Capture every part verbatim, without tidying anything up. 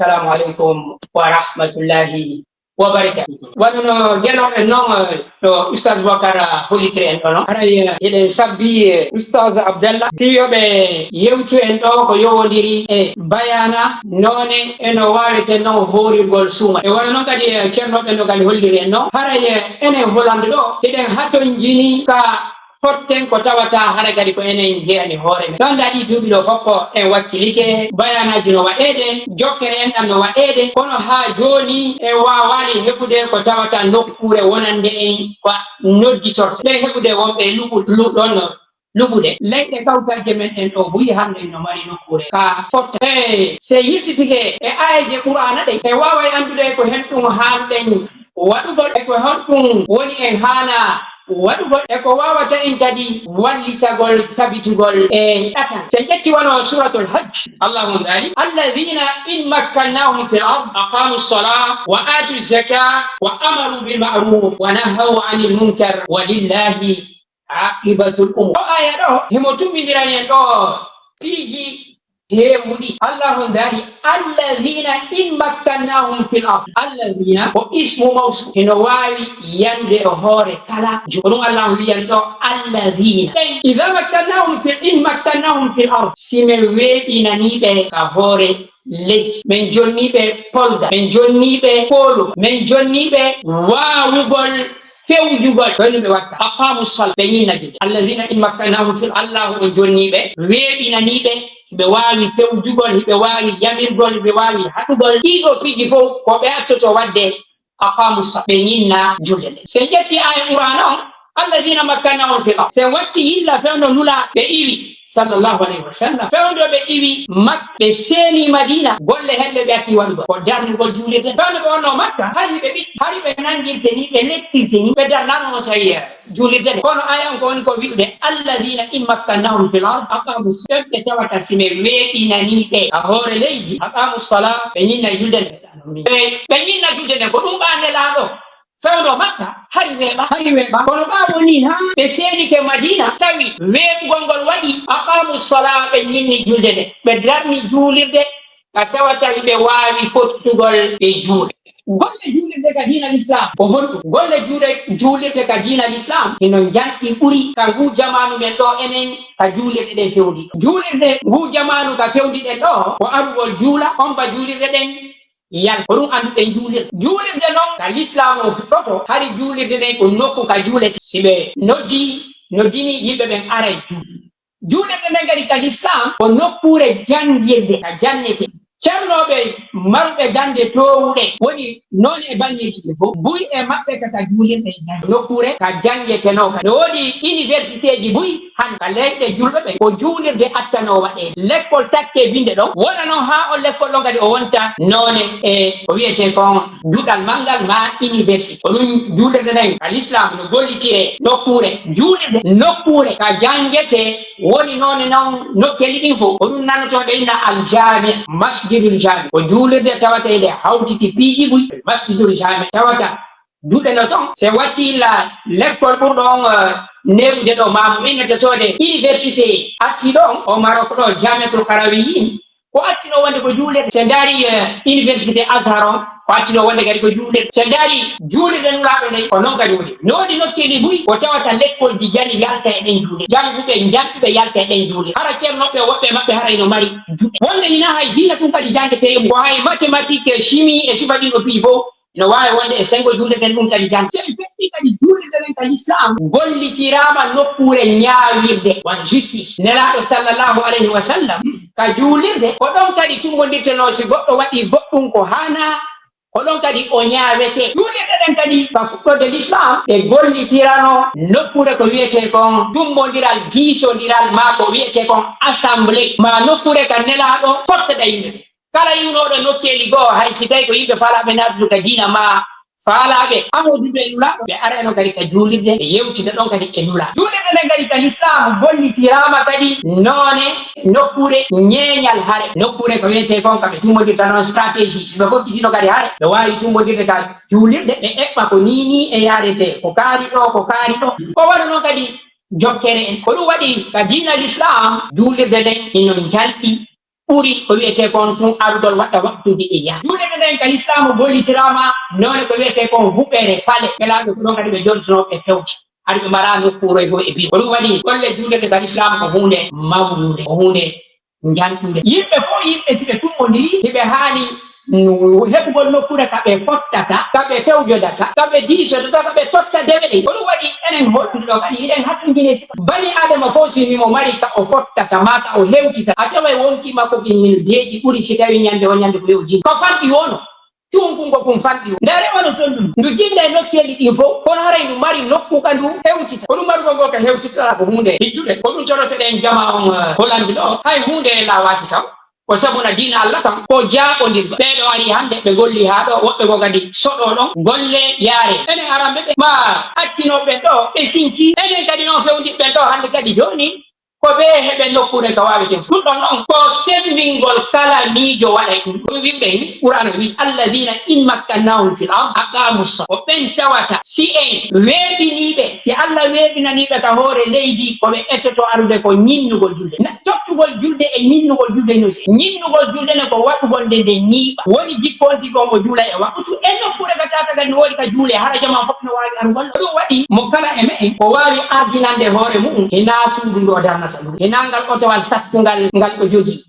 Assalamu aleykum wa rahmatullahi wa barakatuh. Wano no gelorɗen noon, no Ustaz Boubacar hollitiri en ɗo noon. Haray, eh, eɗen sabbi, eh, Ustaz Abdallah, fii yo ɓe yewtu en ɗo ko yowondiri e bayana noone e no waaweten noon hoorirgol suuma. E wano noon kadi, eh, ceernooɓe no kadi holliri en noon. Haray, eh, enen Hollande ɗo, eɗen hatonjini ka fotten ko tawata hara kadi ko enen njeyani hoore men. Ɗon ɗaɗi duuɓi ɗo fof ko en wakkilike, bayanaaji no waɗeede, jokkere enɗam no waɗeede, kono haa jooni en waawaali heɓude ko tawata nokkuure wonande en ko nodditorte. Ɓe heɓude wonɓe luɓu-, lu-, ɗon no luɓude. Leyɗe kawtalje men ɗen ɗo buy hannde no mari nokkuure ka fotta. E se yiltitike e aayeeje Qur'aana ɗen, en waaway anndude ko hen ɗum haaluɗen waɗugol, e ko honɗum woni en haana waɗugol, e ko waawata en kadi wallitagol tabitugol e ɗatal. So en ƴetti wano Suratul Hajj, Allahu on daali, "Alladhina in makkannahum fil ard aqamu salah wa atu zaka wa amaru bil ma'ruf wa nahaw anil munkar wa lillahi aqibatul umur." O aya ɗo, himo tummbindira en ɗo piiji heewuɗi. Allahu on daali, "Alladhina in makkannahum fil ard." Alladhina ko ismu mawsul. Hino waawi yanude e hoore kala. Ko ɗum Allahu wiyan ɗo, "Alladhina." Ey, idha makkannahum fil, in makkannahum fil ard. Si men weeɓinanii ɓe ka hoore leydi. Men jonnii ɓe polgal. Men jonnii ɓe poolo. Men jonnii ɓe waawugol fewjugol, ko honno ɓe watta? Aqamu sala, ɓe ñinna julde. Alladhina in makkannahum fil, Allahu on jonni ɓe, weeɓinani ɓe, ɓe waawi fewjugol, ɓe waawi yamirgol, ɓe waawi haɗugol. Ɗiɗo piiji fof ko ɓe attoto waɗde, aqamu sala, ɓe ñinna julde nde. So en ƴetti aya Qur'aana on, alladhina makkannahum fil ard. So en watti yilla fewndo Nulaaɗo ɓe iwi, sallallahu alayhi wa sallam. Fewndo ɓe iwi Makka, ɓe seeni Madina, golle hen ɓe ɓe atti waɗugol ko darnugol juulirde. Fewndo ɓe wonno Makka, hari ɓe ɓitti, hari ɓe nangirte ni, ɓe lettirte ni, ɓe darnano on sayi juulirde nde. Kono aya on ko woni ko wi'ude, "Alladhina in makkannahum fil ard aqamu s-," ɓe tawata si men weeɓinani ɓe ka hoore leydi, aqamu sala, ɓe ñinna julde nde. Ɓe, ɓe ñinna julde nde, ko ɗum ɓa Nelaaɗo. Fewndo Makka, hari weeɓa, hari weeɓa. Kono ɓaawo ni, haa ɓe seenike Madina, tawi weeɓugol ngol waɗi, aqamu sala, ɓe ñinni julde nde. Ɓe darni juulirde, ka tawata hiɓe waawi fottugol e juulde. Golle juulirde ka diina Lislaam, ko honɗum? Golle juuɗe, juulirde ka diina Lislaam, hino njanɗi ɓuri ka nguu jamaanu men ɗo enen, ka juulirɗe ɗen fewndi. Juulirde nguu jamaanu ka fewndi ɗen ɗo, ko arugol juula, omba juulirɗe ɗen, yal. Ko ɗum annduɗen juulirde. Juulirde noon, ka Lislaam o fuɗɗoto, hari juulirde nden ko nokku ka juulete. Si ɓe noddi, noddini yimɓe ɓen ara e juul-. Juulirde nden kadi ka Lislaam ko nokkuure janngirde, ka jannete. Ceernooɓe marɓe gannde toowuɗe woni noon e banngeeji ɗi fof. Buy e maɓɓe ka, ka juulirɗe e jannge. Nokkuure ka janngetenoo ka. No woodi universitéeji buy, han ka leyɗe julɓe ɓe, ko juulirde attanoo waɗeede. Lekkol takkee binnde ɗon, wona noon haa on lekkol ɗon kadi o wonta noone e ko wiyetee kon duɗal manngal maa université. Ko ɗum juulirde nden ka Lislaam no golliti e nokkuure juulirde, nokkuure ka janngetee, woni noone noon nokkeeli ɗin fof. Ko ɗum nanotoo ɓe inna al jaami, masjidul jaami. Ko juulirde tawata ene hawtiti piiji buy, masjidul jaami tawata duɗe no toon. Se watti illa lekkol ɓurɗo on, eh, neeɓude ɗo, maamu innetetoode université atti ɗo, o Marok ɗo, Jamiatul Qarawiyyin, ko attino wonde ko juulirde. Se ndaari, eh, université Azhar on, ko attino wonde kadi ko juulirde. Se ndaari juulirde Nulaaɗo nden, ko noon kadi woni. No woodi nokkeeli buy, ko tawata lekkolji jani yalta e ɗen juulirde. Jannguɓe, jannguɓe yalta e ɗen juulirde. Hara ceernooɓe woɓɓe maɓɓe hara ino mari juulirde. Wonde hinaa hay diina tun kadi janngetee e mum. Ko hay mathématique e chimie e sifa ɗin ɗo piiji fof. No waawi wonde e senngo juulirde nden ɗum kadi jannge. So en feƴƴii kadi juulirde nden ka Lislaam, gollitiraama nokkuure ñaawirde, wano justice. Nelaaɗo sallallahu alayhi wa sallam, ka juulirde, ko ɗon kadi tummbondirtenoo si goɗɗo waɗii goɗɗum ko haanaa, ko ɗon kadi o ñaawetee. Juulirɗe ɗen kadi, ka fuɗɗoode Lislaam, ɗe gollitiranoo nokkuure ko wiyetee kon tummbondiral, diisondiral, maa ko wiyetee kon assemblée, maa nokkuure ka Nelaaɗo fottoda yimɓe ɓen. Kala iwnooɗo nokkeeli goo, hay si tawii ko yimɓe faalaaɓe naatude ka diina maa faalaaɓe ahooduɓe e Nulaaɗo, ɓe arayno kadi ka juulirde, ɓe yewtida ɗon kadi e Nulaaɗo. Juulirde nden kadi ka Lislaam gollitiraama kadi noone, nokkuure ñeeñal hare, nokkuure ko wiyetee kon ka ɓe tummbondirta noon stratégie. Si ɓe fokkitino kadi hare, ɓe waawi tummbondirde ka juulirde, ɓe eɓɓa ko nii nii e yaaretee, ko kaari ɗo, ko kaari ɗo. Ko wano noon kadi jokkere en. Ko ɗum waɗi ka diina Lislaam, juulirde nden hino njalɗi ɓuri ko wiyetee kon tun arugol waɗa waktuuji ɗi yaha. Juulirde nden ka Lislaamu gollitiraama noone ko wiyetee kon huɓeere pale. Nelaaɓe ko ɗon kadi ɓe jontinoo ɓe fewti. Hari ɓe mbaraa nokkuure goo e biro. Ko ɗum waɗi golle juulirde ka Lislaamu ko huunde mawnunde, ko huunde njanɗunde. Yimɓe fof, yimɓe si ɓe tummondiri, hiɓe haani heɓugol nokkuure ka ɓe fottata, ka ɓe fewjodata, ka ɓe diisodata, ka ɓe totta dewe ɗen. Ko ɗum waɗi enen honɗuɓe ɗoo kadi hiɗen hatonjini e sifa. Bani Aadama fof si himo mari ka o fottata maa ka o hewtita, a taway wonkii makko kin hino deeƴi ɓuri si tawii ñannde woo ñannde ko yo o jin. Ko fanɗi woo no. Cuunkungo kun fanɗi o. Ndaaree wano sonndu ndu. Ndu jinnda e nokkeeli ɗin fow, kono haray ndu mari nokku ka ndu hewtita. Ko ɗum marugol ngol ka hewtitata ko huunde hijjude. Ko ɗum corotoɗen jamaa on, eh, Hollande ɗoo. Hay huunde e laawaaki taw. Ko sabuna diina Alla kan, ko jaaɓondirɗo. Ɓee ɗoo arii hannde, ɓe gollii haa ɗoo, woɓɓe goo kadi soɗoo ɗon, golle yaaree. Enen aranɓe ɓe, maa accinooɓe ɓen ɗoo, ɓe sinkii. Enen kadi non fewndiiɓe ɓen ɗoo, hannde kadi jooni, ko ɓe heɓen nokkuure ka waaweten. Ɗum ɗon non ko semmbingol kala miijo waɗay ɗum. Ɗum yimɓe en, Qur'aana wi'i, "Alladina in makkannahum fil ard aqamu sala." Ko ɓen tawata si en weeɓinii ɓe, si Alla weeɓinanii ɓe ka hoore leydi, ko ɓe ettoto arude ko ñinnugol julde. Na, tottugol julde e ñinnugol julde no si. Ñinnugol julde ne ko waɗugol nde nde ñiiɓa. Woni jikkonti kon o juula e waktu e nokkuure ka tatagal no woodi ka juule, hara jamaa fof no waawi arugol. Ko ɗum waɗi mo kala e me'en o waawi ardinande hoore mu'un, hinaa suudu ndu o darnata ndu, hinaa ngal otowal sattungal ngal o jogii,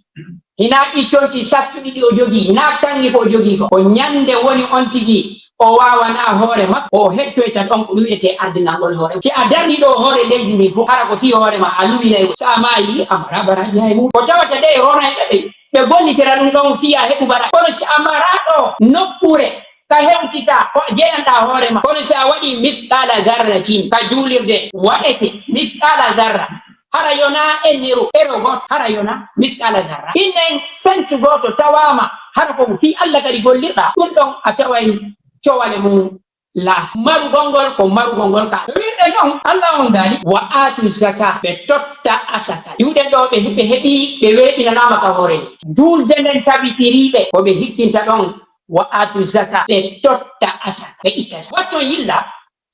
hinaa ɗi conci sattuɗi ɗi o jogii, hinaa kaŋŋe ko o jogii ko. Ko ñande woni on tigi o waawanaa hoore makko, o hettoyta ɗon ko ɗum wiyetee ardinangol hoore. Si a darni ɗoo hoore leydi ndin fof, hara ko fii hoore ma a luwinay, so a maayii, a maraa baraaji hay mum. Ko tawata ɗee ronayɓe ɓen, ɓe gollitira ɗum ɗon fii a heɓu baraaji. Kono si a maraa ɗoo nokkuure ka hewtitaa, ko jeyanɗaa hoore ma. Kono si a waɗii misqaala zarratin ka juulirde, waɗete misqaala zarra. Hara yonaa ennero, ero gooto, hara yonaa misqaala zarra. Innen sent gooto tawaama, hara ko fii Alla kadi gollirɗaa, ɗum ɗon a taway cowale mum laa. Marugol ngol ko marugol ngol ka. Wi'de non, Alla on daali, "Wa aatu zaka," ɓe totta asaka. Iwɗen ɗoo ɓe, ɓe heɓii, ɓe weeɓinanaama ka hoore leydi. Juulde nden tabitirii ɓe, ko ɓe hittinta ɗon, "Wa aatu zaka," ɓe totta asaka, ɓe itta zaka. Watton yilla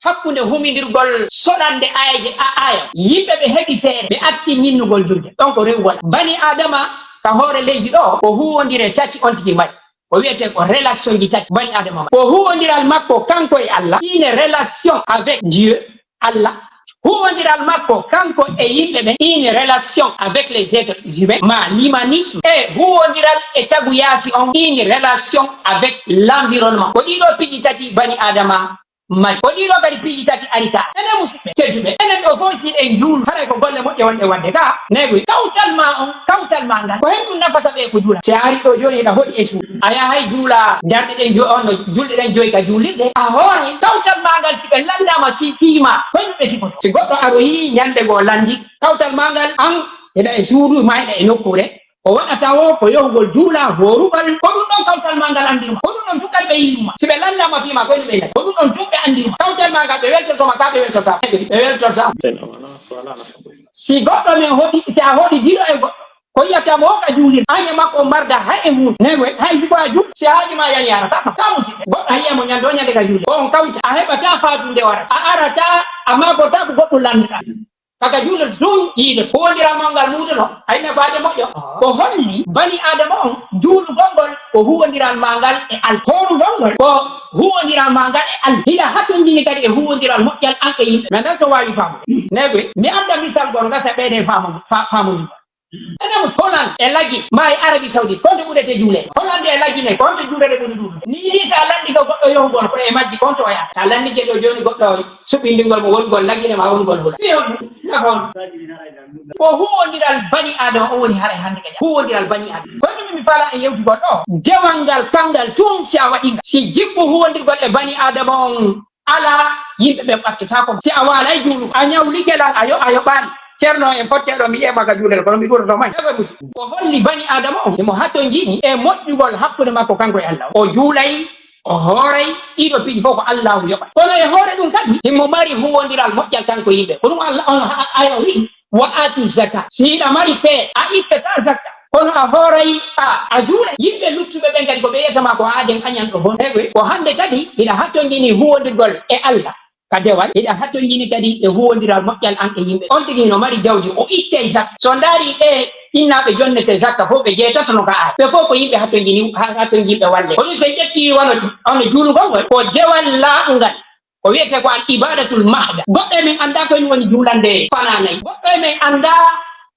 hakkunde humindirgol soɗande aayeeje a-, aaya. Yimɓe ɓe heɓi feere, ɓe atti ñinnugol julde. Ɗon ko rewugol. Bani Aadama ka hoore leydi ɗoo, ko huuwondire tati on tigi mari. Ko wiyetee ko relation ji tati bani Aadama mari. Ko huuwondiral makko kanko e Alla, une relation avec Dieu, Alla. Huuwondiral makko kanko e yimɓe ɓen, une relation avec les êtres humains, ma l'humanisme. E huuwondiral e tagu yaasi on, une relation avec l'environnement. Ko ɗiɗo piiji tati bani Aadama mari. Ko ɗiɗo kadi piiji tati ari ka. Enen musidɓe tedduɓe, enen ɗoo fof si en juulu, haray ko golle moƴƴe wonɗe waɗde ka. Neegoy, kawtal ma on, kawtal ma ngal, ko henɗum nafata ɓe ko juula. Si a ari ɗoo jooni, hiɗa hoɗi e suudu, a yahay juula darɗe ɗen jo-, on no julɗe ɗen joyi ka juulirde. A hooray kawtal ma ngal, si ɓe lanndaama si fii ma, honɗum ɓe sifoto? Si goɗɗo aroyi ñande goo lanndi kawtal ma ngal, an hiɗa e suudu, maa hiɗa e nokkuure, ko waɗata woo ko yahugol juula, hoorugol. Ko ɗum ɗon kawtal ma ngal anndirma. Ko ɗum ɗon tun kadi ɓe yi'uma. Si ɓe lanndaama fii ma, ko honɗum ɓe yi'ata? Ko ɗum ɗon tun ɓe anndirma. Kawtal ma ngal, ɓe weltorto ma ka, ɓe weltortaama? Ɓe weltortaama. Si goɗɗo men hoɗi, si a hoɗi giɗo e goɗɗo, ko yi'ata mo ka juulirde, an e makko on marda hay e huunde. Neegoy, hay si ko a juul, si haaju ma yani, a arata ka. Ka musidɓe, goɗɗo a yi'ay mo ñande woo ñande ka juulirde, ko on kawta, a heɓataa faatude nde warata. A arataa, a maagotaako goɗɗum lanndaɗaa. Kaka juulirde tun yiide huuwondiral ma ngal muuduno, hay ne faade moƴƴo. Ko holli bani Aadama on juulugol ngol ko huuwondiral ma ngal e Alla. Hoorugol ngol ko huuwondiral ma ngal e Alla. Hiɗa hatonjini kadi e huuwondiral moƴƴal an e yimɓe. Mi anndaa si on waawi faamude. Neegoy, mi adda misal goo, gasa ɓeyden faamu-, fa-, faamude. Enen Hollande e Lagine, maa e Arabie Saoudite, ko honto ɓurete juuleede? Hollande e Lagine, ko honto juulirde ɓuri ɗuuɗude? Nii, nii, si a lanndike goɗɗo yahugol ko e majji, ko honto o yahata? Si a lanndike ɗoo jooni goɗɗo suɓindingol mo wonugol Lagine maa wonugol Hollande, fii honɗum? Nafa honɗum? Ko huuwondiral bani Aadama on woni haray hannde kadi. Huuwondiral bani Aadama. Ko honɗum mi faalaa en yewtugol ɗoo? Dewal ngal, kanngal tun, si a waɗii ngal, si jikku huuwondirgol e bani Aadama on alaa, yimɓe ɓen ɓattotaako. Si a waalay juulude, a ñawlike lan, a yo-, a yoɓaali. Ceerno, en fottee ɗoo, mi yi'ay ma ka juulirde, kono mi ɗuuɗoto ma. Ko holli bani Aadama on himo hatonjini e moƴƴugol hakkunde makko kanko e Alla. O juulay, o hooray, ɗiɗo piiji fof ko Allaahu yoɓata. Kono e hoore ɗum kadi, himo mari huuwondiral moƴƴal kanko e yimɓe. Ko ɗum Alla on ha-, aya o wi'i, "Wa aatu zaka." Si hiɗa mari fee, a ittataa zakka. Kono a hooray, a, a juulay. Yimɓe luttuɓe ɓen kadi, ko ɓe yi'ata ma ko aaden añan ɗo hon. Eey, ko hannde kadi hiɗa hatonjini huuwondirgol e Alla ka dewal, hiɗa hatonjini kadi e huuwondiral moƴƴal an e yimɓe. On tigi hino mari jawdi, o ittay zakka. So ndaari ɓe Innaaɓe jonnete zakka fof ɓe jeetatono ka aaya. Ɓe fof ko yimɓe hatonjini-, ha-, hatonjinɓe walle. Ko ɗum so en ƴetti wano, wano juulugol ngol, ko dewal laaɓungal. Ko wiyetee ko al ibadatul mahda. Goɗɗo e men anndaa ko en woni juulande fanaa nayi. Goɗɗo e men anndaa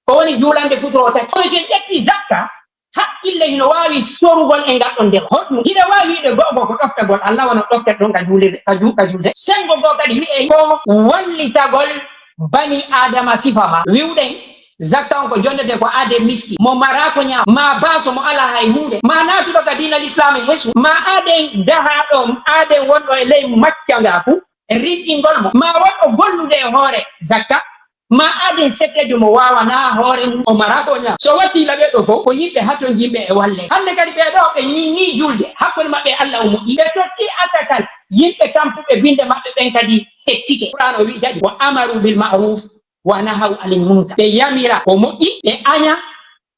ko woni juulande futuro tati. Kono so en ƴetti zakka, haqqille hino waawi sorugol e ngal ɗon ndewa. Hoɗum? Hiɗa waawi wi'ude go'o goo ko ɗoftagol Allah, wano ɗoftet ɗon ka juulirde, ka ju-, ka julde. Senngo goo kadi wi'ee ko wallitagol bani Aadama sifa maa. Wi'uɗen, zakka on ko jonnetee ko aaden miskin, mo maraa ko ñaama, maa baaso mo alaa hay huunde, maa naatuɗo ka diina Lislaam e hesu, maa aaden dahaaɗo, aaden wonɗo e ley maccangaaku, rinɗingol mo, maa wonɗo gollude e hoore zakka, maa aaden setteejo mo waawanaa hoore mum, o maraa ko ñaama. So wattii laɓe ɗoo fof, ko yimɓe hatonjinɓe e walle. Hannde kadi ɓee ɗoo, ɓe ñinnii julde, hakkunde maɓɓe e Allah o moƴƴi. Ɓe tottii asakal, yimɓe tampuɓe binnde maɓɓe ɓen kadi hettike. Qur'aana o wi'i kadi, "Wa amaru bil ma'ruf wa nahaw anil munkar." Ɓe yamira ko moƴƴi, ɓe aña,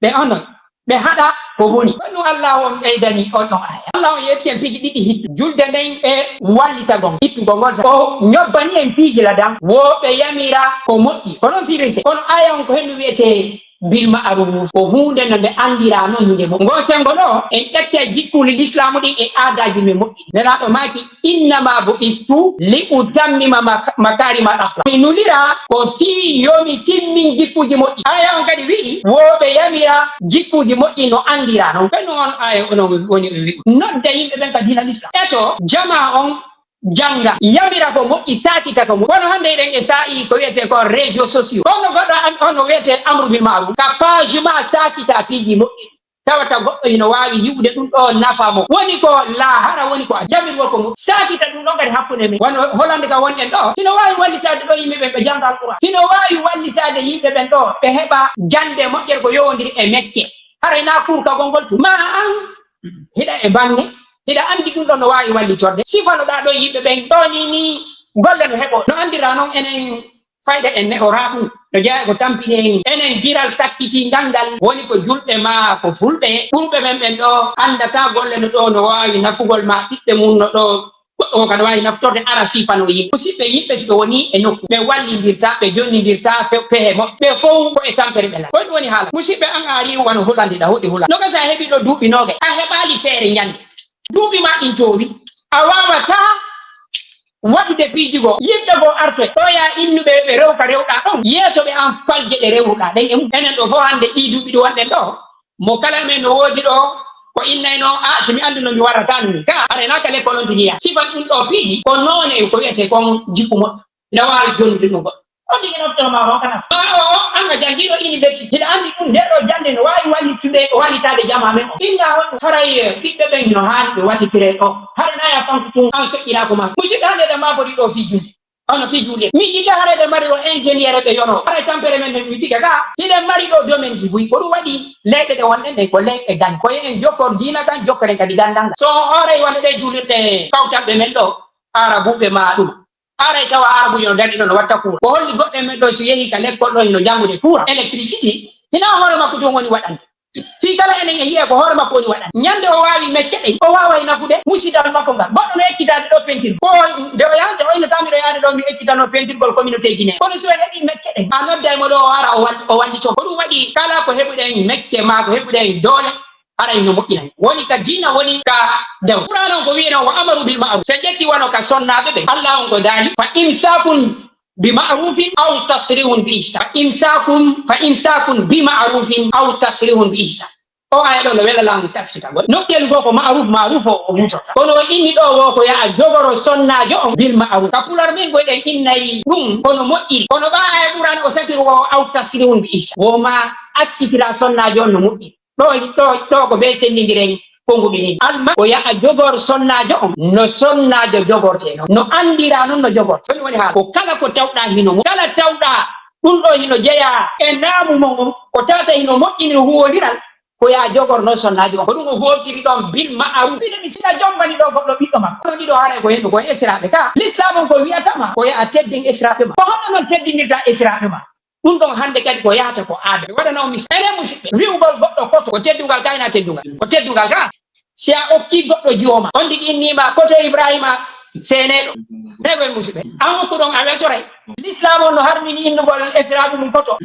ɓe onon, ɓe haɗa ko boni. Ko ɗum Allah on ɓeydani on ɗon aaya. Allah on yetti en piiji ɗiɗi hittu. Julde nden e wallitagol, ittugol ngol. O ñobbani en piiji ladan, wo ɓe yamira ko moƴƴi. Ko ɗon firinte. Kono aaya on ko hendu wiyetee bil ma'ruf. Ko huunde no nde andiraa non hinde mo. Ngoo senngo ɗoo, en ƴetta jikkuuli Lislaamu ɗin e aadaaji men moƴƴi. Nelaaɗo maaki, "Innama bu'istu li utammima mak-, makarimal akhlaq." Mi nuliraa ko fii yo mi timmin jikkuuji moƴƴi. Aaya on kadi wi'i, wo ɓe yamira jikkuuji moƴƴi no andiraa non. Ko non aaya on woni o wi'i. Nodda yimɓe ɓen ka diina Lislaam. Eto, jamaa on jannga, yamira ko moƴƴi, saakita ko moƴƴi. Kono hannde eɗen e saa'i ko wiyetee ko réseaux sociaux. Kono goɗɗo an, on no wiyetee amru bil ma'ruf. Ka page maa saakita piiji moƴƴi. Tawata goɗɗo hino waawi yi'ude ɗum ɗoo nafa mo. Woni ko laa hara woni ko a jamirwo ko mo. Saakita ɗum ɗoo kadi hakkunde men. Wano Hollande ka wonɗen ɗoo. Hino waawi wallitaade ɗoo yimɓe ɓen ɓe jannga Alqur'aan. Hino waawi wallitaade yimɓe ɓen ɗoo ɓe heɓa jannde moƴƴere ko yowondiri e mecce. Haray naa kuurkagol ngol tun. Maa an hiɗa e baŋŋe, hiɗa anndi ɗum ɗoo no waawi wallitorde. Sifanoɗaa ɗoo yimɓe ɓen ɗoo nii, nii golle no heɓoo. No anndiraa non enen fayda en ne'oraa ɗum, no jeyaa e ko tampini en. Enen giral sakkitingal ngal woni ko julɓe maa ko fulɓe. Ɓurɓe men ɓen ɗoo anndataa golle no ɗoo no waawi nafugol maa ɓiɓɓe mum no ɗoo. Goɗɗo o kadi waawi naftorde ara sifanoo yimɓe. Musiɓɓe yimɓe si ɓe wonii e nokku, ɓe wallindirtaa, ɓe jonnindirtaa fe-, pehe moƴƴe. Ɓe fow ko e tampere ɓe laa. Ko ɗum woni haala. Musiɓɓe an a arii wano Hollande ɗa hoɗi Hollande. No gasa a heɓii ɗoo duuɓi noogay. A heɓaali feere ñannde. Duuɓi maa ɗin toowi. A waawataa waɗude piiji goo. Yimɓe goo artoy. Ɗoo yaa innuɓe ɓe rew ka rewɗaa ɗon. Yeeso ɓe an palje ɗe rewruɗaa ɗen e mum. Enen ɗoo fow hannde ɗii duuɓi ɗi wonɗen ɗoo. Mo kala men no woodi ɗoo ko innayno, "Ah, si mi annduno mi warrataa no min." Ka, haray naa ka lekkol on tigi yaa. Sifan ɗum ɗoo piiji, ko noone ko wiyetee kon jikku moƴƴo. Ina waawi jonnude ɗum goɗɗo. On tigi noftoto maa on kana. Maa o, o, an a janngiiɗo université. Hiɗa anndi ɗum, nde ɗoo jannde no waawi wallitude, wallitaade jamaa men on. Innga on, haray, eh, ɓiɓɓe ɓen no haani ɓe wallitiree ɗoo. Haray naa yaa fanku tun, an feƴƴiraa ko maa. Musiɗɗo, hannde eɗen maabori ɗoo fii julde. Hono fii juulirde. Mi yiɗi haray ɓe mari ɗoo ingénieur ɓe yono. Haray tampere men nden mi tiga ga. Hiɗen mari ɗoo domaine ji buy. Ko ɗum waɗi leyɗe ɗe wonɗen ɗen ko leyɗe gan. Ko yo en jokkor diina kan, jokkoren kadi ganndal ngal. So on hooray wano ɗee juulirɗe kawtalɓe men ɗoo, Arabuɓe maa ɗum. Haray tawa Arabujo no daɗi ɗoo no watta kuura. Ko holli goɗɗo e men ɗoo so yehi ka lekkol ɗoo hino janngude kuura, électricité, hino hoore makko tun woni waɗande. Fii kala enen e yi'ee ko hoore makko woni waɗande. Ñande o waawi mecce ɗen, o waaway nafude musidal makko ngal. Goɗɗo no ekkitaade ɗoo pentir. Ko nde o yahata, o innata mi ɗoo yaade ɗoo, mi ekkitanoo pentirgol communauté Guinée. Kono si o heɓii mecce ɗen, a nodday mo ɗoo, o ara, o wal-, o wallitoo. Ko ɗum waɗi kala ko heɓuɗen mecce maa ko heɓuɗen doole, haray no moƴƴinay. Woni ka diina, woni ka dew. Qur'aan on ko wi'en on, "Wa amaru bil ma'ruf." So ƴetti wano ka sonnaaɓe ɓen, Allah on ko daali, "Fa imsakun bi ma'rufin aw tasrihun bi ihsan." Fa imsakun, fa imsakun bi ma'rufin aw tasrihun bi ihsan. O aaya ɗoo no wela laamu taskitagol. Nokkuyel goo ko ma'ruf, ma'ruf o, o huutorta. Kono o inni ɗoo woo ko yo a jogoro sonnaajo on bil ma'ruf. Ka pular men ko eɗen innay ɗum kono moƴƴiri. Kono ɗoo aaya Qur'aan o sakiri woo aw tasrihun bi ihsan. Woo maa accitiraa sonnaajo on no moƴƴiri. Ɗoo, ɗoo, ɗoo ko bee senndindiren konnguɗi ɗin. Alma, ko yo a jogor sonnaajo on no sonnaajo jogortee non. No anndiraa non no jogortee. Ɗum woni haala. Ko kala ko tawɗaa hino mo-, kala tawɗaa ɗum ɗoo hino jeyaa e naamu mon on, ko tawata hino moƴƴini huuwondiral, ko yo a jogor non sonnaajo on. Ko ɗum o hootiri ɗon bil ma'ruf. Mbiɗo mi sila jombani ɗoo goɗɗo ɓiɗɗo makko. Kono ɗiɗo haray ko hendu ko e esiraaɓe ka. Lislaam on ko wiyata ma, ko yo a teddin esiraaɓe ma. Ko honno non teddinirɗaa esiraaɓe ma? Ɗum ɗon hannde kadi ko yahata ko aada. Mi waɗana on mis-, enen musiɓɓe, wi'ugol goɗɗo koto, ko teddungal ka, ina teddungal. Ko teddungal ka, si a okkii goɗɗo jiwo ma, on tigi innii ma koto Ibrahima seeneeɗo. Ɓe koye musiɓɓe. An okku ɗon a weltoray. Lislaam on no harmini innugol esiraaɓe mum koto.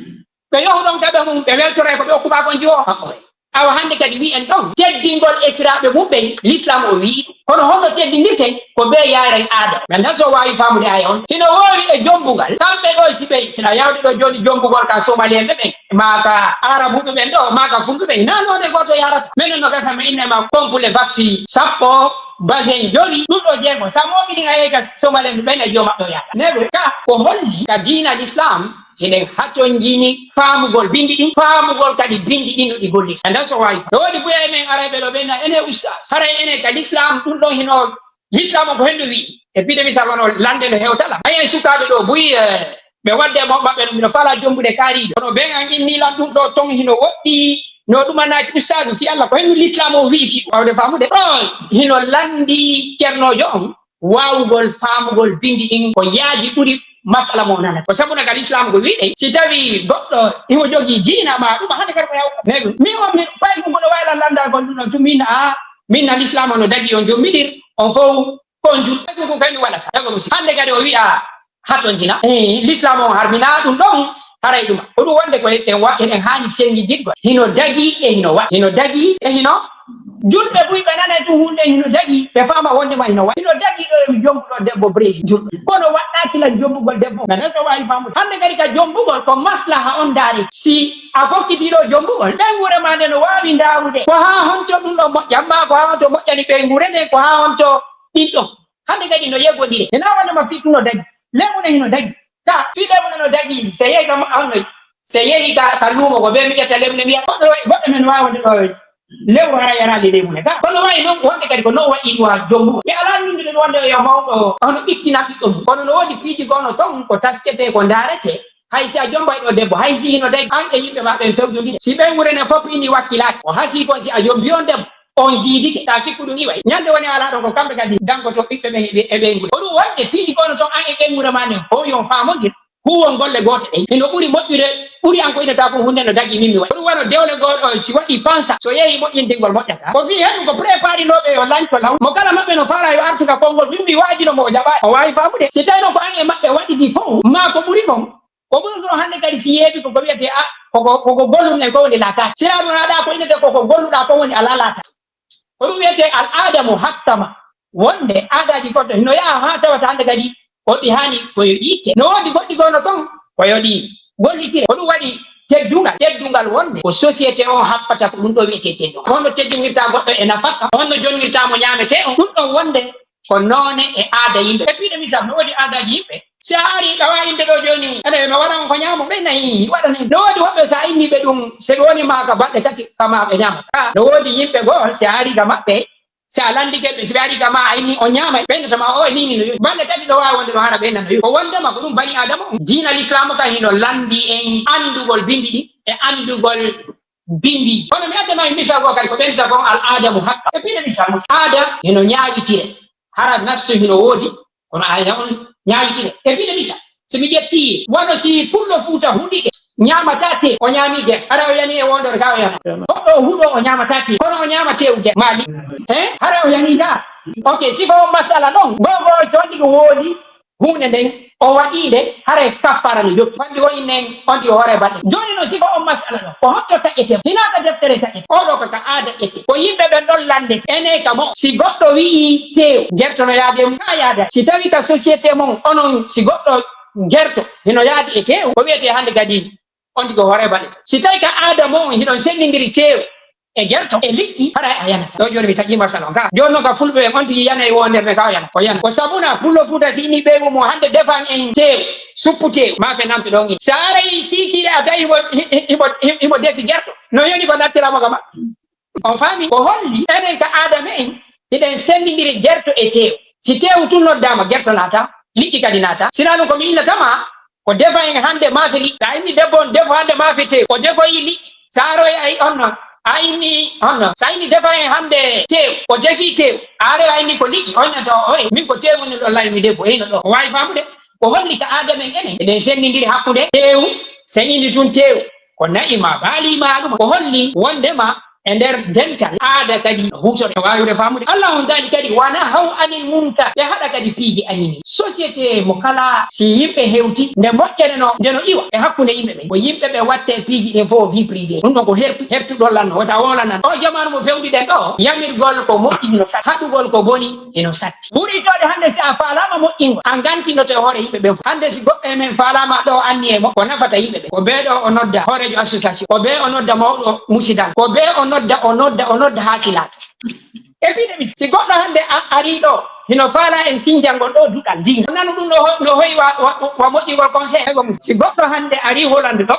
Ɓe yohu ɗon kaɓe mum, ɓe weltoray ko ɓe okkuɓa kon jiwo maɓɓore. Awa hannde kadi wi'en ɗon, teddingol esiraaɓe mum ɓen, Lislaam o wi'i ɗum. Kono honno teddindirten? Ko ɓe yaaren aada. Men tan so waawi faamude aya on. Hino woori e jombugal. Kamɓe ɗo si ɓe, sina yawde ɗo jooni jombugol ka Somalienɓe ɓen, maa ka Arabuɓe ɓen ɗo, maa ka Fulɓe ɓen, hinaa noone gooto yarata. Menen no gasa mi inna ma complexe vaccine sappo, basin jowi, ɗum ɗo jeego. Sa mooɓi ɗin a yehi ka Somalienɓe ɓen, a jiwo maɓɓe o yarata. Neɓe ka ko holli ka diina Lislaam, hiɗen hatonjini faamugol binndi ɗin, faamugol kadi binndi ɗin no ɗi gollirta. Anda so waawi fa-, no woodi buya e men arayɓe ɗo ɓe na ene ustaas. Haray ene ka Lislaam ɗum ɗon hino, Lislaam on ko henɗo wi'i. E piide misal wano lande no hewtala. Ayen sukaaɓe ɗo buy, eh, ɓe wadde mo maɓɓe no mino fala jombude kaariijo. Kono ɓen an inni lan ɗum ɗo ton hino woɗɗi. No ɗum anaaki ustaasu fi Allah ko henɗo Lislaam on wi'i fi wawde faamude. Ɗo hino landi cernoojo on. Waawugol faamugol binndi ɗin ko yaaji ɓuri masala mo o nanata. Ko sabu na ka Lislaam ko wi'e, si tawii goɗɗo himo jogii diina ma ɗum, hannde kadi ko yaw. Neɗɗo, min on, min, ɓay ko goɗɗo waawi lan lanndagol ɗum ɗon, tun min, a, min na Lislaam on no dagi on jombidir, on fow ko on jul-, ɓay ko ko kay mi waɗata. Dago mo si. Hannde kadi o wi'a, hatonjina. Eh, Lislaam on harminaa ɗum ɗon, haray ɗum. Ko ɗum wonde ko eɗen wa-, eɗen haani senngidirgol. Hino dagi e hino wa-, hino dagi e hino. Julɓe buy ɓe nanay ɗum huunde hino dagi, ɓe faama wonde ma hino wa-, hino dagi ɗo e mi jombuɗo debbo Brésil julɓe. Kono waɗɗaaki lan jombugol debbo. Men tan so waawi faamude. Hannde kadi ka jombugol ko maslaha on ndaari. Si a fokkiti ɗo jombugol, ɓeynguure ma nde no waawi ndaarude. Ko haa honto ɗum ɗo moƴƴan ma, ko haa honto moƴƴani ɓeynguure nden, ko haa honto ɗin ɗon. Hannde kadi no yeggondire. Hino wonde ma fii ɗum no dagi. Leeɓu ne hino dagi. Ka fii leeɓu ne no dagi. Si a yehi ka mo-, honno, si a yehi ka, ka luumo ko ɓe mi ƴetta leeɓu ne mi yi'a. Goɗɗo, goɗɗo men waawi wonde ɗo lewru hara yaraali leeɓu ne. Ka kono waawi non wonde kadi ko non waɗi ɗum haa jombugo. Mi alaa winndude ɗum wonde yo mawɗo hono ɓittina ɓiɗɗo mum. Kono no woodi piiji gono ton ko taskete, ko ndaarete. Hay si a jombay ɗo debbo, hay si hino dagi, an e yimɓe ma ɓen fewjondire. Si ɓeynguure nden fof inni wakkilaaki, o hasii kon si a jombi on debbo, on jiidike, ta sikku ɗum iway. Ñande woni alaa ɗon ko kamɓe kadi dankoto ɓiɓɓe ɓen e ɓe, e ɓeynguure. Ko ɗum wonde piiji gono ton an e ɓeynguure ma nden, fow yo on faamondir, huuwon golle goote ɗen. Hino ɓuri moƴƴude, ɓuri an ko inata kon huunde no dagi min mi waɗi. Ko ɗum wano dewle goo ɗo, si waɗi pansa, so yehi moƴƴintingol moƴƴata. Ko fii hen ko préparinooɓe yo lanco law. Mo kala maɓɓe no faala yo artu ka konngol, min mi waajino mo o jaɓaali. O waawi faamude. Si tawi non ko an e maɓɓe waɗidi fow, maa ko ɓuri kon, ko ɓuri ɗum hannde kadi si yeeɓi ko, ko wiyetee, a, koko, koko golluɗen ko woni laataaki. Si naa ɗum aɗa ko innete koko golluɗaa ko woni alaa laataaki. Ko ɗum wiyetee al aada muhakkama. Wonde aadaaji goɗɗo hino yaha haa tawata hannde kadi ko ɗi haani ko yo ɗi itte. No woodi goɗɗi gono ton ko yo ɗi gollitire. Ko ɗum waɗi teddungal. Teddungal wonde ko société o happata ko ɗum ɗo wiyetee teddungal. Ko honno teddinirta goɗɗo e nafaka, honno jonnirta mo ñaametee on. Ɗum ɗon wonde ko noone e aada yimɓe. E piiɗe misal, no woodi aadaaji yimɓe. Si a ari, ɗawa innde ɗo jooni, ene, no waɗa on ko ñaamo, ɓe nayi, waɗa ni. No woodi woɓɓe, si a inni ɓe ɗum, si ɓe woni ma ka balɗe tati, kama ɓe ñaama. Ah, no woodi yimɓe goo, si a ari ka maɓɓe, si a landike ɓe, si ɓe ari ka ma, a inni on ñaama, ɓe innata ma, o e nini no yoni. Balɗe tati ɗo waawi wonde ɗo hara ɓe nana yoni. Ko wondema ko ɗum bani Aadama on. Diina Lislaamu kan hino landi en anndugol binndi ɗi e anndugol binndi. Kono mi addana en misal goo kadi ko ɓen ta kon al aada muhakkama. E piiɗe misal, aada hino ñaawitire. Hara nassu hino woodi, kono aada on ñaawitire. E piiɗe misal, si mi ƴetti, wano si pullo Fuuta huɗike, ñaamataa teewu, o ñaami gerte. Hara o yani e wondere ka o yana. Goɗɗo o huɗo o ñaamataa teewu, kono o ñaama teewu gerte. Maali. He? Hara o yani ndaa. Ok, sifa on masala ɗon. Goo goo condi ko woodi. Huunde nden, o waɗii nde, haray kaffaara no jokki. Fandi o innen, on tigi hoore baɗe. Jooni non, sifa on masala ɗo, ko honto taƴetee? Hinaa ka deftere taƴetee. Oo ɗoo ko ka aada ƴettee. Ko yimɓe ɓen ɗon lande, ene ka mo. Si goɗɗo wi'ii teew, gerto no yaade e mum, ka yaada. Si tawii ka société mon, onon, si goɗɗo gerto, hino yaadi e teew, ko wiyetee hannde kadi on tigi ko hoore baɗe. Si tawii ka aada mon, hiɗon senndindiri teew e gerto, e liƴƴi, haray a yanata. Ɗo jooni mi taƴii masala on ka. Jooni non ka fulɓe ɓen, on tigi yana e wondere ka o yana. O yana. Ko sabuna pullo Fuuta si inni ɓeyngu mum hannde defan en teew, suppu teew, maafe nanto ɗon in. Si a aray kiikiiɗe a tawi himo, hi-, hi-, himo, hi-, himo defi gerto. No yoni ko nattira mo ka maɓɓe. On faami? Ko holli enen ka aada men, hiɗen senndindiri gerto e teew. Si teewu tun noddaama, gerto naata, liƴƴi kadi naata. Sinaa ɗum ko mi innata ma, ko defa en hannde maafe liƴƴi. Sa inni debbo on defo hannde maafe teew, o defoyi liƴƴi. Sa aroy ay on non, a inni on non. Sa inni defa en hannde teew, o defi teew. A aroy a inni ko liƴƴi, on innata o, oye, min ko teewu ni ɗo lawi mi defo, hino ɗo. O waawi faamude. Ko holli ka aada men enen, eɗen senndindiri hakkunde teewu, sen inni tun teew, ko na'i ma, baali ma ɗum. Ko holli wondema E nder dental aada kadi huutoɗe waawude faamude. Allah on daali kadi, "Wa nahaw anil munkar." Ɓe haɗa kadi piiji anini. Société mo kala si yimɓe hewti, nde moƴƴere no, nde no iwa e hakkunde yimɓe ɓen. Ko yimɓe ɓe watte piiji ɗin fof vie privée. Ɗum ɗon ko hertu, hertu ɗon lanno, wota woolanano. O jamaanu mo fewndi ɗen ɗo, yamirgol ko moƴƴi no satti, haɗugol ko boni ino satti. Ɓuri tawde hannde si a faalaama moƴƴingol, a ngantinoto e hoore yimɓe ɓen fof. Hannde si goɗɗo e men faalaama ɗo anni e mo, ko nafata yimɓe ɓen. Ko bee ɗo o nodda hooreejo association, ko bee o nodda mawɗo musidan, ko bee o nodda, o nodda, o nodda haa silaaɓe. E piɗe mi, si goɗɗo hannde a-, arii ɗo, hino faalaa en sinjangol ɗo duɗal diina. Nanu ɗum no ho-, no hoyi wa, wa, wa moƴƴingol conseil. Ego mi, si goɗɗo hannde arii Hollande ɗo,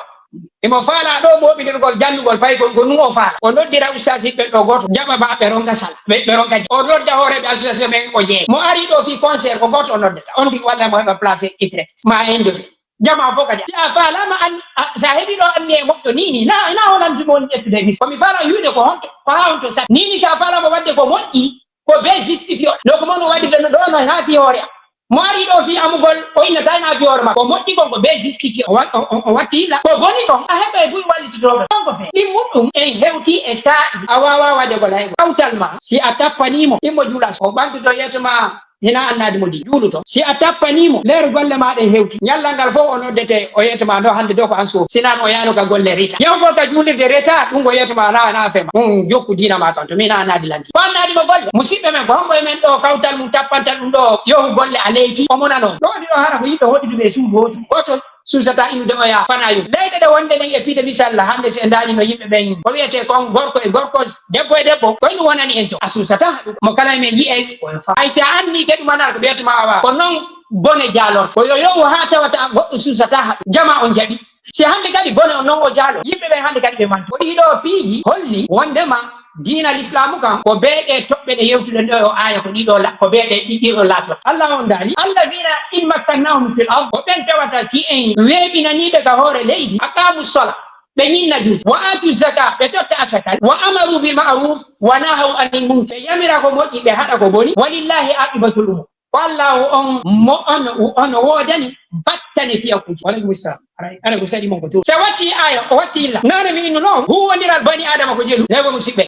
imo faalaa ɗo mooɓindirgol janndugol paykol, ko nun o faala. O noddira ustaasiiɓe ɓen ɗo gooto, jaɓa ba ɓe ronka sala, ɓe, ɓe ronka je-, o nodda hooreeɓe association ɓen o jeeya. Mo arii ɗo fii concert ko gooto o noddata. On tigi walla mo heɓa place e direct. Ma en jode. Jamaa fof kadi. Si a faalaama an, a, si a heɓii ɗo anniya e moƴƴo nii nii, na, na o lanti mo woni ƴettude mis. Ko mi faalaa wi'ude ko honto, ko haa honto satti. Nii nii si a faalaama waɗde ko moƴƴi, ko bee justifié. No ko mon o waɗirde no ɗo no haa fii hoore am. Mo arii ɗo fii amugol, o innataa ina fii hoore makko. Ko moƴƴi kon ko bee justifié. O wa-, o, o, o watti yilla. Ko boni kon, a heɓay buy wallitotooɓe. Ɗon ko fee. Ɗin muɗɗum en hewtii e saa'i. A waawaa waɗde ko laygo. Kawtal ma, si a tappanii mo, ɗimmo juula. O ɓantoto yeeso ma. Hina annaade mo di juuluɗo. Si a tappanii mo, leer golle maa ɗen hewti. Ñallal ngal fof o noddete, o yeetoma ɗo hannde ɗo ko an suufi. Sinan o yaano ka golle reta. Yahugol ka juulirde reta, ɗum ko yeetoma na, na fema. Ɗum jokku diina maa kan to, min a annaadi lanti. Ko annaadi mo golle. Musiɓɓe men, ko hombo e men ɗo kawtal mum tappantal ɗum ɗo, yohu golle a leyti, o monano. Ɗo ɗi ɗo hara ko yiɗɗo hoɗidude e suudu hooti. Gooto suusata innude oya fanayum. Leyɗe ɗe wonde ɗen e piide misalla, hannde si en ndaarino yimɓe ɓen, ko wiyetee kon gorko e gorko, debbo e debbo, ko ɗum wonani en to. A suusata haɗu. Mo kala e men yi'ay, oyo fa. Hay si a anni ke ɗum anara ko ɓeytuma awa. Ko non bone jaalorto. Ko yo yowu haa tawata goɗɗo suusata haɗu. Jama on jaɓi. Si hannde kadi bone on non o jaalo. Yimɓe ɓen hannde kadi ɓe mantu. Ko ɗii ɗoo piiji holli wondema diina Lislaamu kan, ko bee ɗee toɓɓe ɗe yewtuɗen ɗo e o aaya, ko ɗiɗo la-, ko bee ɗee ɗi-, ɗiɗo laato. Allah on daali, "Alladhina in makkannahum fil ard," ko ɓen tawata si en weeɓinanii ɓe ka hoore leydi, aqamu sola, ɓe ñinna juuɗe, wa atu zaka, ɓe totta asakal, wa amaru bil ma'ruf, wa nahaw anil munkar, ɓe yamira ko moƴƴi, ɓe haɗa ko boni, walillahi aqibatul umur. Ko Allahu on mo on, on woodani battane fiyakuuji. Wa aleykum salam. Aray, aray ko saɗi mon ko to. Si a watti aaya, o watti illa. Nana mi innu noon, huwondiral bani Adama ko jelu. Lego musiɓɓe.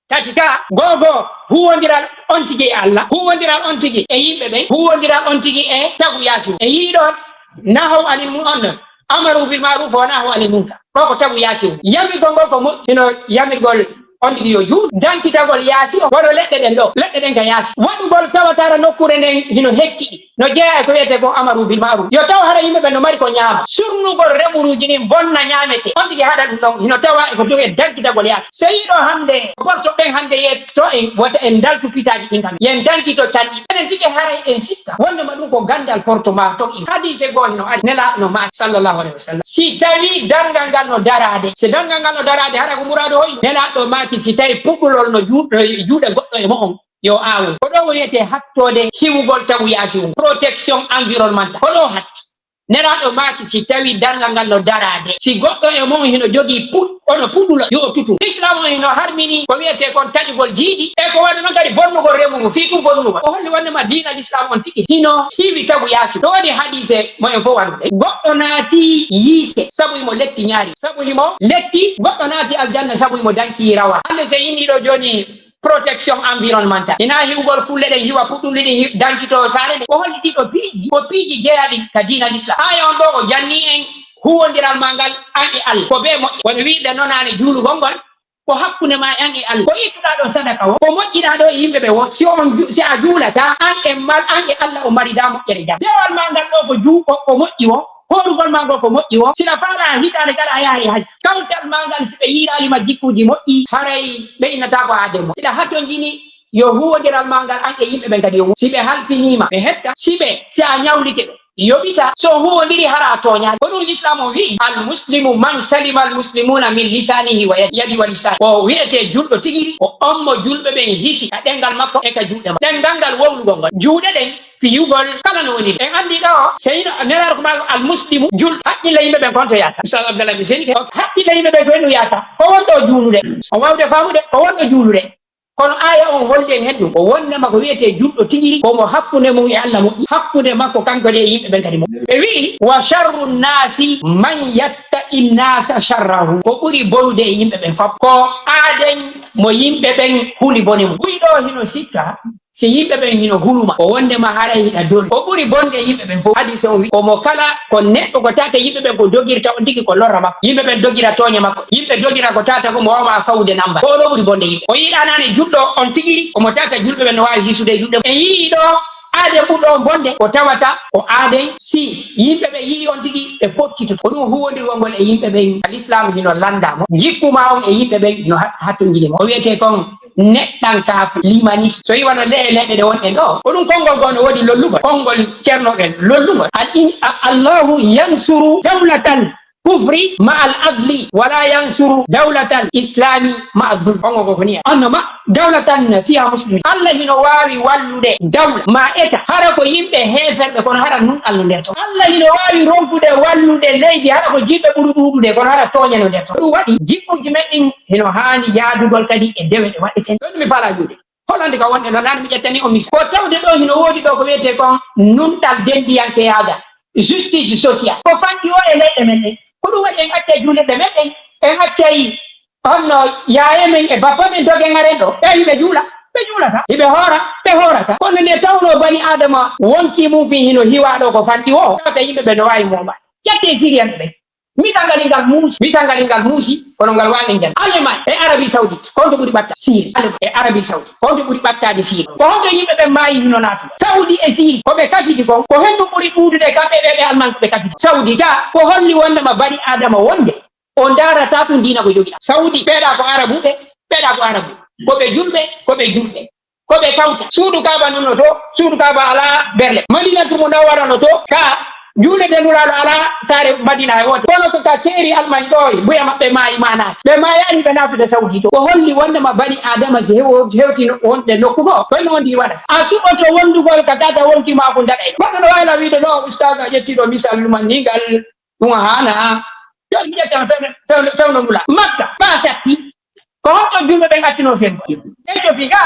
Tati ka, gogo, huwondiral on tigi e Allah, huwondiral on tigi e yimɓe ɓen, huwondiral on tigi e tagu yaasi. E yiɗo nahaw anil mu-, on, amaru bil ma'ruf wa nahaw anil munkar. Ɗo ko tagu yaasi. Yamirgol ngol ko moƴƴi, hino yamirgol on tigi yo juuɗe. Dankitagol yaasi o, wano leɗɗe ɗen ɗo, leɗɗe ɗen ka yaasi. Waɗugol tawatara nokkuure nden hino hecciɗi. No jeyaa e ko wiyetee kon amaru bil ma'ruf. Yo taw hara yimɓe ɓen no mari ko ñaama. Surnugol remuruuji ɗin bonna ñaamete. On tigi haɗa ɗum ɗon, hino tawa e ko jogee dankitagol yaasi. Sey ɗo hannde, porto ɓen hannde yetto en, wota en daltu pitaaji ɗin kam. Yen dankito canɗi. Enen tigi haray en sikka. Wondema ɗum ko ganndal porto ma ton en. Hadiise goo hino ari. Nelaaɗo no maaki, sallallahu alayhi wa sallam. Si tawii darngal ngal no daraade, si darngal ngal no daraade, hara ko muraado hoy? Nelaaɗo maaki, si tawii puɗɗulol no juu-, juuɗe goɗɗo e mo'on, yo aawon. Ko ɗo wiyetee hattoode hiwugol tagu yaasi on, protection environnementale. Ko ɗo hatti. Nelaaɗo maaki, si tawii darngal ngal no daraade, si goɗɗo e mo'on hino jogii puɗ-, ono puɗɗulo, yo o tutu. Islaam on hino harmini ko wiyetee kon taƴugol jiidi, e ko waɗi non kadi bonnugol remugu, fii tun bonnugol. O holli wondema diina Islaam on tigi hino hiwi tagu yaasi. No woodi hadiise mo en fof annduɗen. Goɗɗo naati yiite sabu himo letti ñaari. Sabu himo letti, goɗɗo naati aljanna sabu himo danki rawa. Hannde si en inni ɗo jooni protection environnementale. Hinaa hiwgol kulle ɗen, hiwa puɗɗuli ɗin, hi-, dankito saare nden. Ko holli ɗiɗo piiji? Ko piiji jeyaaɗi ka diina Islaam. Aaya on ɗo o janni en huwondiral maa ngal an e Allah. Ko bee moƴƴe. Wano wi'irɗen non naane juulugol ngol. Ko hakkunde maa e an e Allah. Ko ittuɗaa ɗon sadaka woo, ko moƴƴiɗaa ɗoo e yimɓe ɓe woo, si on ju-, si a juulataa, an e mal-, an e Allah o maridaa moƴƴere jam. Dewal maa ngal ɗoo ko juu-, ko, ko moƴƴi woo, hoorugol maa ngol ko moƴƴi woo. Si ɗa faalaa hitaande kala a yahay hajji. Kawtal maa ngal si ɓe yiiraali ma jikkuuji moƴƴi, haray ɓe innataa ko aadee mo. Hiɗa hatonjini yo huuwondiral maa ngal an e yimɓe ɓen kadi yo mo-, si ɓe halfinii ma, ɓe hetta. Si ɓe, si a ñawlike ɓe, yoɓita. So huuwondiri hara a tooñaali. Ko ɗum Lislaam on wi'i, "Al muslimu man salima al muslimuna min lisanihi wa yadi, yadi wa lisani." Ko wi'etee julɗo tigi, ko on mo julɓe ɓen hisi ka ɗenngal makko e ka juuɗe makko. Ɗenngal ngal wowlugol ngol. Juuɗe ɗen, piyugol, kala no woniri. En anndi ɗo, seyno nelaaɗo ko maako al muslimu, julɗo, haqqille yimɓe ɓen kon to yaata. Ustaz Abdallah mi seni ke. Haqqille yimɓe ɓen ko hendu yaata. Ko wonɗo juulude. O wawde faamude, ko wonɗo juulude. Kono aaya on holli en hen ɗum, ko wondema ko wiyetee julɗo tigi, ko mo hakkunde mum e Allah moƴƴi, hakkunde makko kanko de e yimɓe ɓen kadi moƴƴi. Ɓe wi'i, "Wa sharru nnaasi man yattaqi nnaasa sharrahu." Ko ɓuri bonude e yimɓe ɓen fof, ko aaden mo yimɓe ɓen huli bone mum. Buy ɗo hino sikka, si yimɓe ɓen hino huluma, ko wondema haray hiɗa doli. Ko ɓuri bonde e yimɓe ɓen fof, hadiise on wi'i, ko mo kala, ko neɗɗo ko tata yimɓe ɓen ko dogirta on tigi ko lorra makko. Yimɓe ɓen dogira tooñe makko. Yimɓe dogira ko tata ko mo wawma fawude namba. Ko ɗo ɓuri bonde yimɓe. O yiɗa nane julɗo on tigi, omo tata julɓe ɓen no waawi hisude e julɓe. En yii ɗo aaden ɓurɗo on bonde, ko tawata ko aaden si yimɓe ɓe yii on tigi ɓe pottitoto. Ko ɗum huwondirgol ngol e yimɓe ɓen. Al Islam hino landa mo. Jikku ma on e yimɓe ɓen hino hat-, hattonjini mo. O wiyetee kon neɗɗankaaku, limaniste. So yi wano leɗɗe, leɗɗe ɗe wonɗen ɗo, ko ɗum konngol goo no woodi lollugol. Konngol ceerno ɓen lollugol. Al in-, a-, Allahu yansuru dawlatal kufri ma al adli, wala yansuru dawlatal islami ma al zulm. Konngol goo ko ni en. Anno ma dawlatan fiha muslimin. Allah hino waawi wallude dawla ma eta, hara ko yimɓe heeferɓe, kono hara nunɗal no nder ton. Allah hino waawi ronkude wallude leydi, hara ko yimɓe ɓuri ɗuuɗude, kono hara tooñe no nder ton. Ɗum waɗi jiɓɓuuji men ɗin hino haani yaadugol kadi e dewe ɗe waɗeten. Ɗon mi faalaa juuɗe. Hollande ka wonɗen ɗo, laana mi ƴettani on mis-, ko tawde ɗo hino woodi ɗo ko wiyetee kon nunɗal dendiyankeyaagal, justice sociale. Ko fanɗi o e leyɗe men ɗen. Ko ɗum waɗi en accay juulirɗe men ɗen, en accay honno yaaye men e bappa men dogen ngaren ɗo. Ɓe hiɓe juula, ɓe juulata. Hiɓe hoora, ɓe hoorata. Kono nde tawnoo bani Aadama wonkii mum kin hino hiwaa ɗo ko fanɗi o, tawata yimɓe ɓe no waawi mooɓa. Ƴettee Siriyanɓe ɓen. Misal ngal ngal muusi, misal ngal ngal muusi, kono ngal waawi en jannde. Allemagne e Arabie Saoudite, ko honto ɓuri ɓatta? Syrie. Allemagne e Arabie Saoudite, ko honto ɓuri ɓattaade? Syrie. Ko honto yimɓe ɓen maayi hino naatnoo? Saudi e Syrie, ko ɓe kafidi kon, ko honɗum ɓuri ɗuuɗude kamɓe ɓe, ɓe Allemagne ko ɓe kafidi? Saudi ka, ko holli wondema bani Aadama wonde o ndaarataa ɗum diina ko jogiɗaa? Saudi, ɓeeɗa ko Arabuɓe, ɓeeɗa ko Arabuɓe. Ko ɓe julɓe, ko ɓe julɓe. Ko ɓe tawta. Suudu Kaaba ndun no to, suudu Kaaba alaa berle. Madinatu Munawwara no to, ka juulirde Nulaaɗo alaa saare Madina hay woote. Kono ko ka keeri Almaañ ɗo, mbuya maɓɓe maayi ma naati. Ɓe maayaani ɓe naatude Saudi to. Ko holli wondema bani Aadama si hewo-, hewti no-, wonde nokku goo, kono on ndi waɗata. A suɓoto wondugol ka tata wonki maa ko ndaɗay. Goɗɗo no waawi la wiide, "No, ustaaz, a ƴetti ɗo misal lumanningal, ɗum a haana." Ɗon mi ƴetta fewno, fewno, fewno Nulaaɗo. Makka, ɓaa satti. Ko honto julɓe ɓen accinoo fewndo? Éthiopie ga,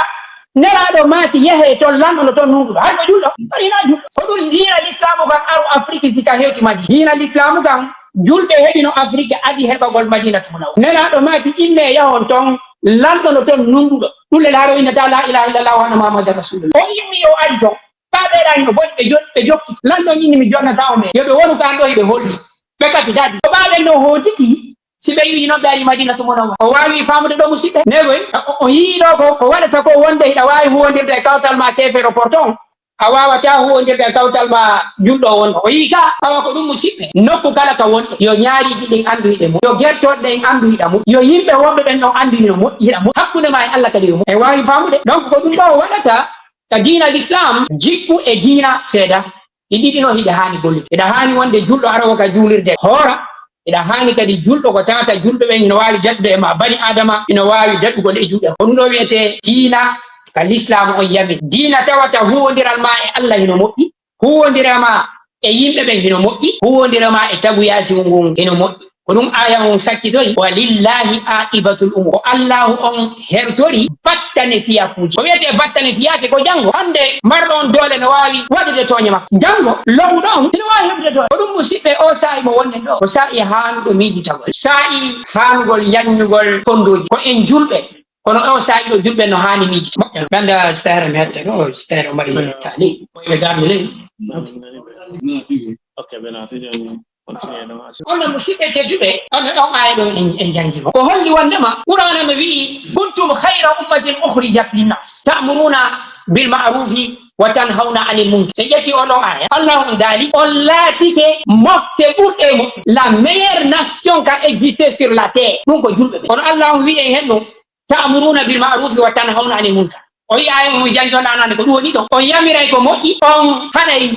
Nelaaɗo maaki, "Yehee ton, lanɗo no ton nunɗuɗo." Hay ko julɗo, o hinaa julɗo. Ko ɗum diina Lislaamu kan aru Afrik si ka hewti Madina. Diina Lislaamu kan, julɓe heɓino Afrik, adi heɓagol Madinatu Munawwara. Nelaaɗo maaki, "Immee yahon ton, lanɗo no ton nunɗuɗo." Ɗum le laaro innata laa ilaaha illallah wa anna Muhammadan Rasulullah. O immi, o ari ton. Ɓaa ɓeeɗa hino boni, ɓe jo-, ɓe jokki. Lanɗo inni, "Mi jonnata on ɓe. Yo ɓe wonu kan ɗo, hiɓe holli." Ɓe kafi daɗi. Ko ɓaa ɓen no hootiti, si ɓe wi'i noon ɓe ari Madinatu Munawwara. O waawi faamude ɗo musiɓɓe. Negoy, o, o yii ɗo ko, ko waɗata ko wonde hiɗa waawi huwondirde e kawtal ma keefeero porto on. A waawataa huwondirde e kawtal ma julɗo wonɗo. O yii ka, awa ko ɗum musiɓɓe. Nokku kala ka wonɗo, yo ñaariiji ɗin anndu hiɗe moƴƴi. Yo gertooɗe ɗen anndu hiɗa moƴƴi. Yo yimɓe wonɓe ɓen ɗon anndu hino moƴƴi, hiɗa moƴƴi. Hakkunde ma e Allah kadi yo moƴƴi. E waawi faamude. Donc ko ɗum ɗo waɗata ka diina Lislaam, jikku e diina seeda. Ɗi ɗiɗi no hiɗa haani gollude. Hiɗa haani wonde julɗo arowo ka juulirde hoora. Hiɗa haani kadi julɗo ko tawata julɓe ɓen hino waawi daɗude e ma bani Aadama, hino waawi daɗugol e juuɗe. Ko ɗum ɗo wiyetee diina ka Lislaam on yamiri. Diina tawata huwondiral ma e Allah hino moƴƴi, huwondira ma e yimɓe ɓen hino moƴƴi, huwondira ma e tagu yaasi ngun hino moƴƴi. Ko ɗum aaya on sakkitori, "Wa lillahi aqibatul umur." Ko Allahu on hertori battane fiyakuuji. Ko wiyetee battane fiyake ko janngo. Hannde marɗo on doole no waawi waɗude tooñe makko. Janngo lowuɗo on hino waawi heɓude doole. Ko ɗum musiɓɓe o saa'i mo wonɗen ɗo. Ko saa'i haanuɗo miijitagol. Saa'i haanugol yanñugol fondooji. Ko en julɓe. Kono on saa'i ɗo julɓe no haani miijito. Moƴƴa. Ganda sitaare mi hette ɗo, sitaare o mari taali. Ko ɓe garni ley. Ok, ɓe naati jooni. Continue ɗo. Onon musiɓɓe tedduɓe, on ɗon aaya ɗo en, en janngi mo. Ko holli wondema Qur'aana no wi'i, "Kuntum khayra ummatin ukhrijat linnas, ta'muruna bil ma'rufi wa tanhawna anil munkar." Se ƴetti on ɗon aaya, Allah on daali, "On laatike mofte ɓurɗe mo, la meilleure nation qu'a existé sur la terre." Ɗum ko julɓe ɓe. Kono Allah on wi'i en hen ɗum, "Ta'muruna bil ma'rufi wa tanhawna anil munkar." O yi'a en, on janngi on anani ko ɗum woni ton. On yamiray ko moƴƴi, on haɗay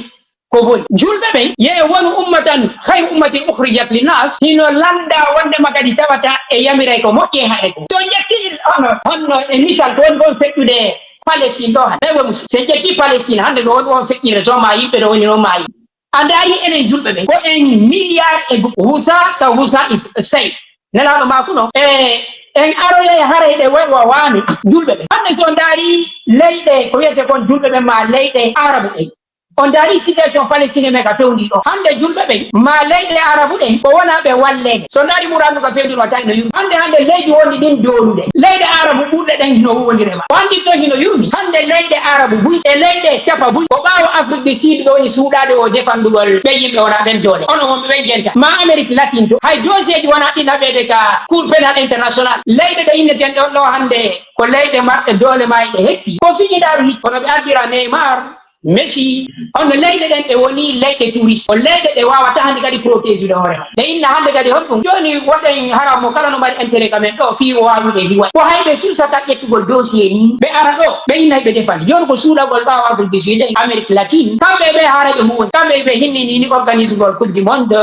ko boni. Julɓe ɓen, ye wonu ummatan khayru ummatin ukhrijat linnas, hino landa wondema kadi tawata e yamiray ko moƴƴi e haɗay ko. So ƴetti on, honno e misal ko woni on feƴƴude Palestine ɗo hannde. Ɓe woni, so ƴetti Palestine hannde ko woni on feƴƴirde to ma yimɓe ɗo woni noon ma yimɓe. A ndaari enen julɓe ɓen, ko en milliard e gu-, husa ka husa i sey. Nelaaɗo maakuno, e En aroyay haray ɗe wa-, wa-, waami julɓe ɓen. Hannde so on ndaari leyɗe, ko wiyetee kon julɓe ɓen maa leyɗe Arabu ɗen. On ndaari situation Palestine men ka fewndi ɗo. Hannde julɓe ɓen, maa leyɗe Arabu ɗen, ko wonaa ɓe walleede. So ndaari muraadu ka fewndi ɗo, a tawi no yurmi. Hannde, hannde leydi wondi ɗin doonuɗe. Leyɗe Arabu ɓurɗe ɗen hino wowondire ma. O anndi to hino yurmi. Hannde leyɗe Arabu buy e leyɗe capa buy. Ko ɓaawo Afrique du Sud ɓe woni suuɗaade o defandugol ɓe yimɓe wonaa ɓen doole. Onon wonɓe ɓen jenta. Maa Amérique latine to. Hay dossier ji wonaa ɗi naɓeede ka Cour pénale internationale. Leyɗe ɗe inneten ɗon ɗo hannde ko leyɗe marɗe doole maa e ɗe hetti. Ko fijidaaru hicci. Kono ɓe ardira Neymar, Messi, hono leyɗe ɗen ɗe woni leyɗe touriste, ko leyɗe ɗe waawata hannde kadi protéger ɗe hoore maɓɓe. Ɗe inna hannde kadi honɗum? Jooni woɗen hara mo kala no mari intérêt ka men ɗo, fii o waawi ɗe hiwa. Ko hay ɓe suusata ƴettugol dossier ni, ɓe ara ɗo, ɓe inna ɓe defani. Jooni ko suuɗagol ɓaawo Afrique du Sud en, Amérique latine, kamɓe ɓe haara ɓe huwoni, kamɓe ɓe hinnini ni organisugol Coupe du Monde,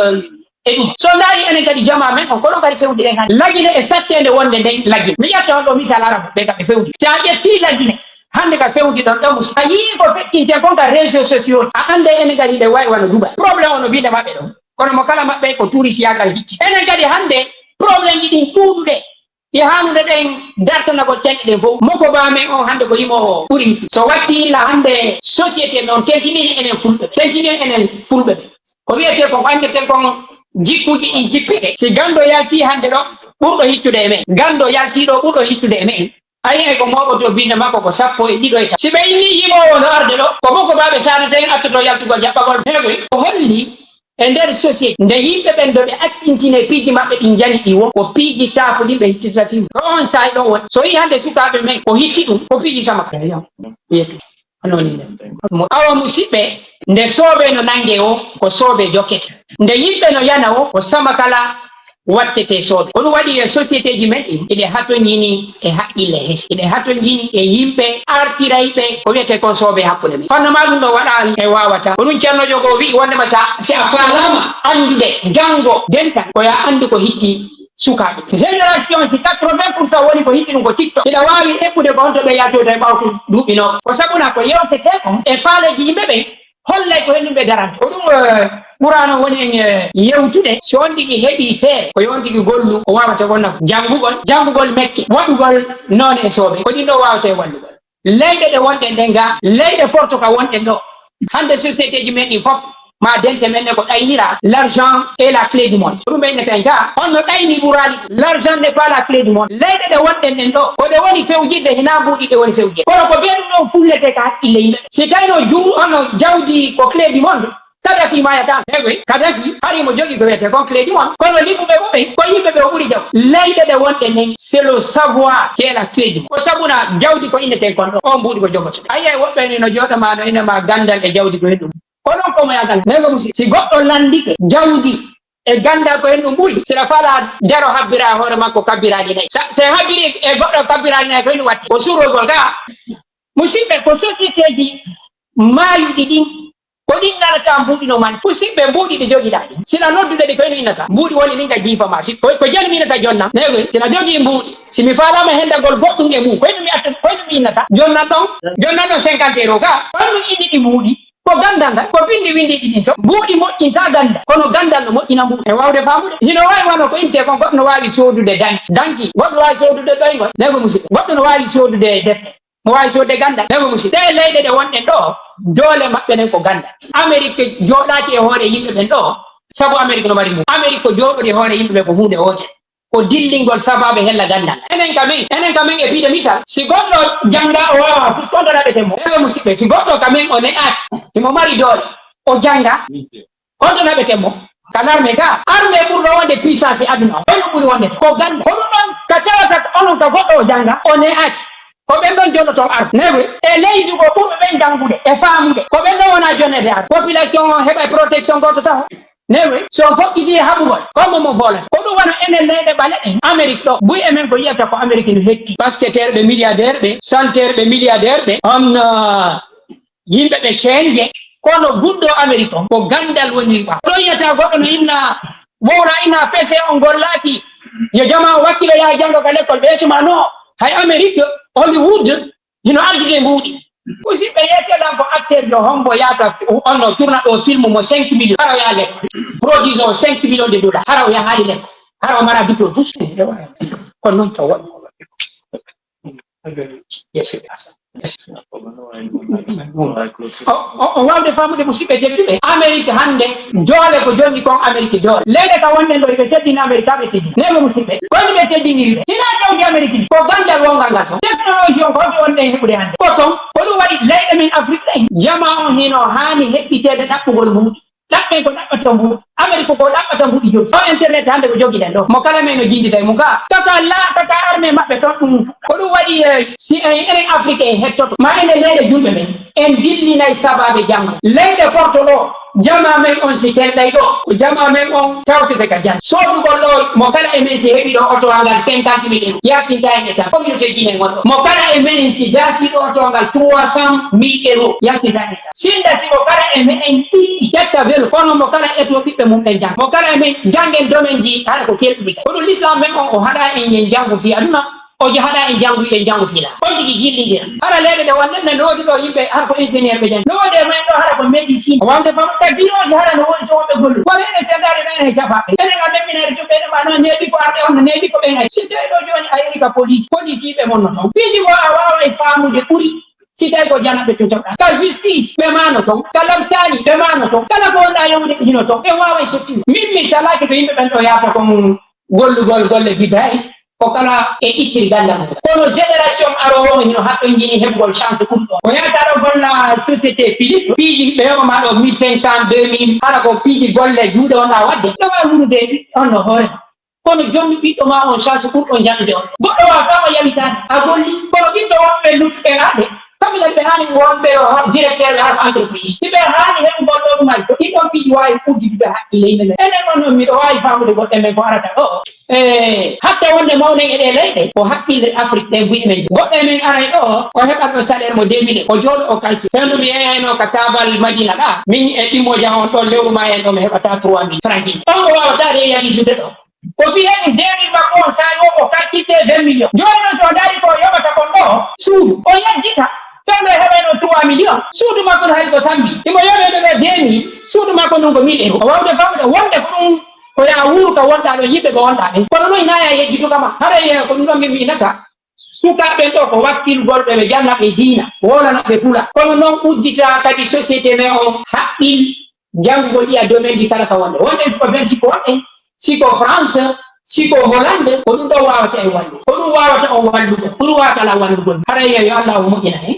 e ɗum. So ndaari enen kadi jamaa men on, ko ɗon kadi fewndi ɗen hannde. Lagine e satteende wonde nden Lagine. Mi ƴetta on ɗo misal arabu, ɓe kamɓe fewndi. Si a ƴetti Lagine, hannde ka fewndi ɗon ɗo mus. A yii ko feƴƴinte kon ka réseaux sociaux. A annday enen kadi ɗe wayi wano Dubai. Problème o no biinde maɓɓe ɗon. Kono mo kala maɓɓe ko touriste yaagal hicci. Enen kadi hannde problème ji ɗin ɗuuɗuɗe. Ɗi haanude ɗen dartanagol canɗi ɗen fof. Moko baa men on hannde ko yimoowo ɓuri hicci. So watti illa hannde société men on tentinii enen fulɓe. Tentinii enen fulɓe ɓe. Ko wiyetee kon, ko anndirten kon jikkuuji ɗin jippete. Si ganndo yaltii hannde ɗo, ɓurɗo hiccude e men. Ganndo yaltii ɗo ɓurɗo hiccude e men. A yi'ay ko mooɓotoo binnde makko ko sappo e ɗiɗo e tati. Si ɓe innii yimoowo no arde ɗo, ko moko baa ɓe saadata en attoto yaltugol jaɓɓagol heegoy. Ko holli e nder société nde yimɓe ɓen do ɓe accintine piiji maɓɓe ɗi njani ɗi wo, ko piiji taafuɗi ɓe hittita fii. Ko on saay ɗo woni. So yi'i hannde sukaaɓe men ko hitti ɗum, ko piiji sama. Mo awa musiɓɓe, nde soobe no nange o, ko soobe jokkete. Nde yimɓe no yana o, ko sama kala wattete soobe. Ko ɗum waɗi e société ji men ɗin, iɗe hatonjini e haqqille hese. Iɗe hatonjini e yimɓe artirayɓe ko wiyetee kon soobe hakkunde men. Fannu maa ɗum ɗo waɗaali e waawata. Ko ɗum Ceerno Jogo wi'i wondema sa, si a faalaama anndude, janngo, dental, ko yo a anndu ko hitti sukaaɓe. Génération si quatre-vingts pour cent woni ko hitti ɗum ko TikTok. Hiɗa waawi eɓɓude ko honto ɓe yaltoyta e ɓawto duuɓi noogaas. Ko sabuna ko yewtetee kon e faaleeji yimɓe ɓen, hollay ko henɗum ɓe daranta. Ko ɗum, eh, Qur'aana woni en, eh, yewtude. Si on tigi heɓii feere, ko yo on tigi gollu ko waawata kon nafu. Janngugol, janngugol mecce, waɗugol noone e soobe. Ko ɗin ɗo waawata e wallugol. Leyɗe ɗe wonɗen ɗen ga, leyɗe Portugal wonɗen ɗo. Hannde société ji men ɗin fof, ma dente men ɗe ko ɗaynira, l'argent est la clé du monde. Ko ɗum ɓe innata en ga, on no ɗayni ɓuraali. L'argent n'est pas la clé du monde. Leyɗe ɗe wonɗen ɗen ɗo, ko ɗe woni fewjidde, hinaa mbuuɗi ɗe woni fewjidde. Kono ko ɓe ɗum ɗon fullete ka haqqille yimɓe. Si tawi no juu-, on no jawdi ko clé du monde, Kadafi maayata. Eegoy, Kadafi, hari mo jogii ko wiyetee kon clé du monde. Kono liɓuɓe mo ɓen, ko yimɓe ɓe o ɓuri jaw. Leyɗe ɗe wonɗen ɗen, c'est le savoir qui est la clé du monde. Ko sabuna jawdi ko inneten kon ɗo, on mbuuɗi ko jogoto. A yi'ay woɓɓe ni no jooɗa ma, no ina ma ganndal e jawdi ko e ɗum. Ko ɗon ko mo yagal. Nego musi-, si goɗɗo lanndike jawdi e ganndal ko en ɗum ɓuri, sira fala daro habbira e hoore makko kabbiraaji nayi. Sa, si habbiri e goɗɗo kabbiraaji nayi ko en ɗum watti. Ko surrogol ga. Musidɓe, ko société ji maayuɗi ɗin, ko ɗin nganata mbuuɗi no man. Musidɓe, mbuuɗi ɗi jogiɗaa ɗin, sila noddude ɗi ko en innata. Mbuuɗi woni ɗin ka jiifa ma. Si, ko, ko jani mi innata jonna. Nego, sila jogii mbuuɗi. Si mi faalaama hendagol goɗɗum e mum, ko en mi atta, ko en mi innata. Jonna ɗon, jonna ɗon cinquante euro ga. Ko en ɗum inni ɗi mbuuɗi. Ko ganndal ngal, ko binndi winndiiɗi ɗin to. Mbuuɗi moƴƴinta ganndal, kono ganndal no moƴƴina mbuuɗi. E waawde faamude, hino waawi wano ko intee kon, goɗɗo no waawi soodude danki, danki, goɗɗo no waawi soodude ɗoyngol, nego musidɓe, goɗɗo no waawi soodude defte, no waawi soodude ganndal, nego musidɓe. Ɗee leyɗe ɗe wonɗen ɗo, doole maɓɓe ɗen ko ganndal. Amerique jooɗaaki e hoore yimɓe ɓen ɗo, sabu Amerique no mari mum. Amerique ko jooɗori e hoore yimɓe ɓen ko huunde wootere. Ko dillingol sabaabe hella ganndal. Enen ka men, enen ka men e piide misal, si goɗɗo jannga o waawaa fof, ko honto naɓeten mo? Eɓe musidɓe, si goɗɗo ka men o ne'aaki, himo mari doole, o jannga, ko honto naɓeten mo? Ka l'armée ga, armée ɓurɗo wonde puissance e aduna o, ko honɗum ɓuri wonde? Ko ganndal. Ko ɗum ɗon ka tawata onon ka goɗɗo o jannga, o ne'aaki. Ko ɓen ɗon jonnoton arme. Newe, e leydi ko ɓurɓe ɓen janngude, e faamude. Ko ɓen ɗon wona jonnede arme. Population o heɓa protection gooto taho. Newe, so fokkiti haɓugol, ko mo mo volata. Ko ɗum wano enen leyɗe ɓaleeɗe ɗen, Amérique ɗo, buy e men ko yiyata ko Amérique no hetti. Basketeer ɓe, milliardaire ɓe, chanteur ɓe, milliardaire ɓe, on, uh, yimɓe ɓe chaîne je, kono gunɗo Amérique on, ko ganndal woni ɓaawo. Ɗo yiyata goɗɗo no inna, wowla inna P C on gollaaki, yo jamaa o wakkilo yaha janngo ka lekkol, ɓe yeccuma no, hay Amérique, Hollywood, hino addude mbuuɗi. Musidɓe, yeete lan ko acteur jo hombo yaata fi-, onno tourna ɗo film mo cinq millions. Hara o yaha lekkol. Produit o cinq millions de dollars. Hara o yahaali lekkol. Hara o mara diplôme. Fus. Ko noon taw waɗi ko waɗi ko. Yes, yes. O, o, o waawde faamude, musidɓe tedduɓe, Amerik hannde doole ko jonni kon Amerik doole. Leyɗe ka wonɗen ɗo, ɓe teddini Amerik, ɓe teddini. Neeɓe musidɓe, ko honno ɓe teddiniri ɓe? Hinaa jawdi Amerik ndi, ko ganndal wonngal ngal ton. Technologie on, ko honto wonɗen heɓude hannde? Ko ton, ko ɗum waɗi leyɗe men Afrik ɗen, jamaa on hino haani heɓɓiteede ɗaɓɓugol mbuuɗi. Ɗaɓɓen ko ɗaɓɓata mbuuɗi. Amerik ko ɗaɓɓata mbuuɗi jogii. O internet hannde ko jogiɗen ɗo. Mo kala men no jinndita e mum ka. Kaka la, kaka armée maɓɓe ton ɗum. Ko ɗum waɗi, eh, si en, enen Afrik en hettoto. Ma enen leyɗe julɓe men. En dillinay sabaabe janngo. Leyɗe Porto ɗo, jamaa men on si kelɗay ɗo, ko jamaa men on tawtete ka jam. Soodugol ɗo, mo kala e men si heɓi ɗo oto ngal cinquante mille euros, yaltinta en état. Communauté Guinée ngon ɗo. Mo kala e men si daasi ɗo oto ngal trois cent mille euros, yaltinta en état. Sinda si mo kala e men en ɓiɗɗi ƴetta welo, kono mo kala eto ɓiɓɓe mum en jang. Mo kala e men janngen domaine ji, hara ko kelɗuɗi ka. Ko ɗum l'islam men on, o haɗa en yen janngu fii aduna. O jahaɗa en janngu, en janngu fii la. On tigi jillindira. Hara leyɗe ɗe wonɗen ne, no woodi ɗo yimɓe, hara ko ingénieur ɓe janngi. No woodi e men ɗo, hara ko médecine. Wonde fam, ka bureau ji, hara no woodi to wonɓe gollu. Wala ene seedaade men e jafaɓe. Enen a memminere to ɓe ɗo ma no neeɓi ko arɓe on, no neeɓi ko ɓen ay. Si tawi ɗo jooni a yehi ka police, police yiɓe mon no ton. Piiji ko a waaway faamude ɓuri. Si tawi ko janaɓe to tawɗa. Ka justice, ɓe maano ton. Ka laptaani, ɓe maano ton. Kala ko wonɗa yewde, ɓe hino ton. Ɓe waaway sottude. Min mi salaaki to yimɓe ɓen ɗo yaata kon gollugol golle bidaay. Ko kala e ittiri ganndal mum. Kono génération aroowo on hino haɗɗonjini heɓugol chance ɓurɗo. Ko yahata ɗo golla société Philippe, piiji ɓe yoɓa ma ɗo mille cinq cents, deux mille, hara ko piiji golle juuɗe wonɗa waɗde. No waawi wuurude on no hoore ma. Kono jonni ɓiɗɗo ma on chance ɓurɗo jaɗude on. Goɗɗo waawa kama yawitaade. A golli, kono ɓiɗɗo wonɓe luttuɓe aade. Kamɓe kadi ɓe haani wonɓe yo directeur ɓe hara entreprise. Si ɓe haani heɓugol ɗo ɗum hay, ko ɗin ɗon piiji waawi udditude hakkille yimɓe ɓen. Enen on, on miɗo waawi faamude goɗɗe men ko arata ɗo. E hatta wonde mawnen e ɗee leyɗe, ko hakkille Afrik ɗe buy men. Goɗɗo e men aray ɗo, o heɓat ɗo salaire mo deux mille, o jooɗo o kalki. Fewndo mi yeyayno ka taabal Madina ɗa, min e ɗimmo jaha on ɗon lewru ma en ɗo mi heɓata trois mille francs. On ko waawata de yalitude ɗo. Ko fii heɓi deux mille makko on saa'i o, o kalkitte vingt millions. Jooni non so o daari ko o yoɓata kon ɗo, suudu, o yejjita. Fewndo e heɓayno trois millions. Suudu makko no hay ko sambi. Imo yoɓeede ɗo deux mille, suudu makko non ko mille euros. O waawde faamude wonde ko ɗum ko yaa wuuru ka wonɗaa ɗo, yimɓe ɓe wonɗaa ɓen. Kono noon hinaa yaa yejjitu kama. Haray, eh, ko ɗum ɗon min mi inata. Sukaaɓe ɓen ɗo ko wakkilgol ɓe, ɓe janna ɓe diina, wowlana ɓe pula. Kono noon uddita kadi société men on haqqil janngugol ɗiya domaine ji kala ka wonde. Wonde si ko Belgique wonɗen, si ko France, si ko Hollande, ko ɗum ɗon waawata en wallude. Ko ɗum waawata on wallude. Ko ɗum waawata alaa wallugol. Haray yo Allah o moƴƴina en.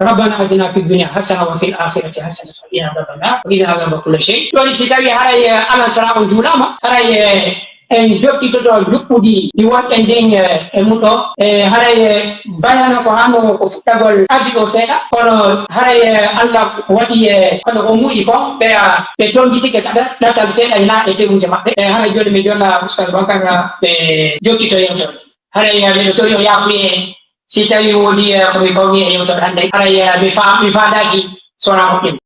ربنا آتنا في الدنيا حسنة وفي الآخرة حسنة وقنا عذاب النار وقنا عذاب كل شيء. Ɗoni si tawi haray, eh, alansara on juulaama, haray, eh, en jokkitoto njuɓɓudi ndi wonɗen ndin, eh, e mum ɗo. Eh, haray, eh, bayano ko hano ko fuɗɗagol addi ɗo seeɗa, kono haray, eh, Allah waɗi, eh, kono o muyi kon, ɓe, ah, ɓe tonngitike ka ɗa-, ɗatal seeɗa hina e tewunje maɓɓe. Eh, haray jooni mi jonna Ustaz Bankara ɓe jokkito yewtere. Haray, eh, miɗo tori o yaafuye si tawi woodi, eh, ko mi fawni e yewtere hannde. Haray, eh, mi fa-, mi faandaaki so wonaa moƴƴere.